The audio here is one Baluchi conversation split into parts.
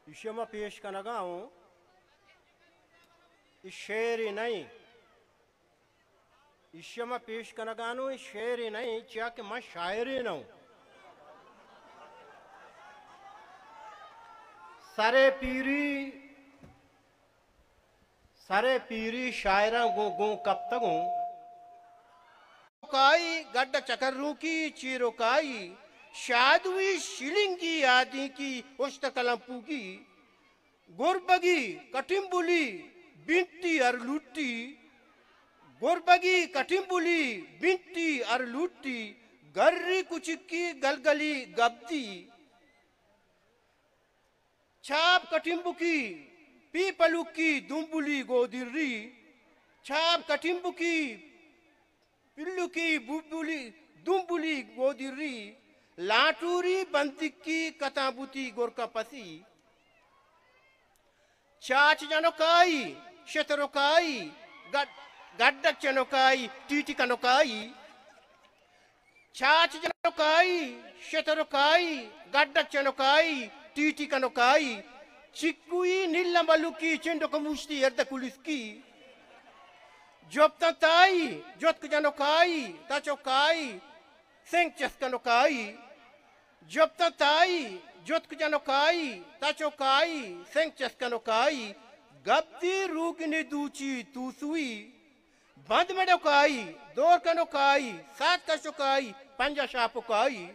ایشی ءَ ما پیش کنگا اوں، اے شعرے نہ ایں۔ ایشی ءَ ما پیش کنگا اوں، اے شعرے نہ ایں، چیا کہ من شاعرے نہ اوں۔ سرے پیری، سرے پیری شاعراں گوں گوں کپتگ اوں۔ کائی گڈ چکروں کی چیرو کائی، شادوی شلنگی آدی کی اشت کلمپوگی، گربگی کٹمبلی بنتی ارلوٹی، گربگی کٹمبلی بنتی ارلوٹی، گری کچکی گلگلی گبدی۔ چاپ کٹمبکی پیپلکی دمبلی گودری، چاپ کٹمبکی پلکی ببلی دمبلی گودری، لانٹوری بندکی کتاں بوتی گرکاں پسی۔ چاچ جنکائی، شترکائی، گڈ-، گڈک جنکائی، ٹیٹی کنکائی۔ چاچ جنکائی، شترکائی، گڈک جنکائی، ٹیٹی کنکائی، چکوئی نیل ملکی، چنڈک موشتی ارد کلسکی۔ جپتن تائی، جتک جنکائی، تچکائی، سنگ چست کنکائی۔ جپتن تائی، جتک جنکائی، تچکائی، سنگ چست کنکائی، گبدی روگنی دوچی توسوئی۔ بند مڈوکائی، دور کنوکائی، سات کشوکائی، پنجا شاپوکائی۔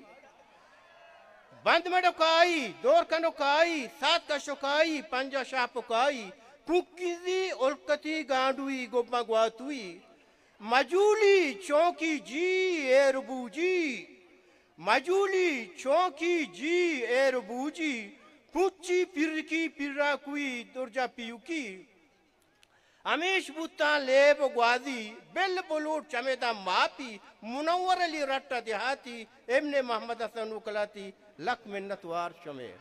بند مڈوکائی، دور کنوکائی، سات کشوکائی، پنجا شاپوکائی، کنکیزی الکتی گانڈوئی گباں گواتوئی۔ مجولی چونکی جی ایر بوجی، مجولی چونکی جی ایر بوجی، پچی پرکی پراکوئی درجا پیوکی۔ ہمیش بوتاں لیب و گوازی، بل بلوٹ چمیداں ماپی، منور علی رٹ ء دیہاتی، ابن محمد حسن نوکلاتی، لک منت وار شمے۔